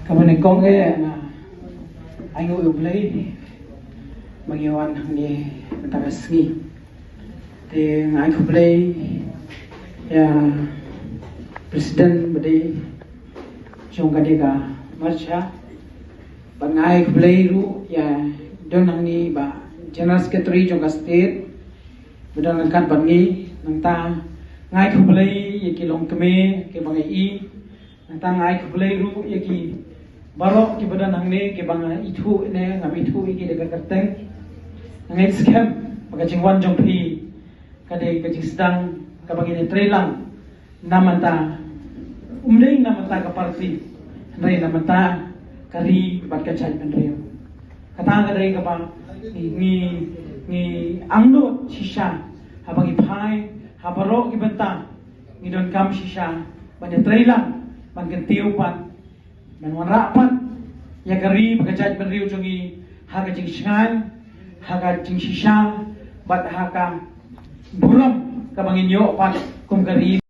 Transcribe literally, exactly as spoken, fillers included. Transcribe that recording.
Kaba nyngkong eh nga ai nguh ïa U Blei ba ngi wan hangne mynta ka sngi. Te nga ai khublei ïa president ba dei jong kane ka Macha, bad nga ai khublei ruh ïa don hangne ba general secretary jong ka state ba don ryngkat bad ngi. Nangta nga ai khublei ïa ki longkmie kiba nga ïohi. Nangta nga ai khublei ruh ïa ki baroh kiba don hangne kiba nga ithuh ne ngam ithuh ïa ki da ka kyrteng. Nga ngeit skhem ba ka jingwan jong phi ka dei ka jingsdang kaba ngin ïatreilang na mynta, um dei na mynta ka party, hynrei na mynta ka ri bad ka jaitbynriew. Kata ka dei kaba ngi, ngi, ngi angnud shisha haba ngi phai ha baroh ki bynta. Ngi donkam shisha ban ïatreilang, ban kyntiew pat, ban wanrah pat ïa ka ri bad ka jaitbynriew jong ngi ha ka jingshngaiñ, ha ka jingshisha bad ha ka burom kaba ngin ïoh pat kum ka ri.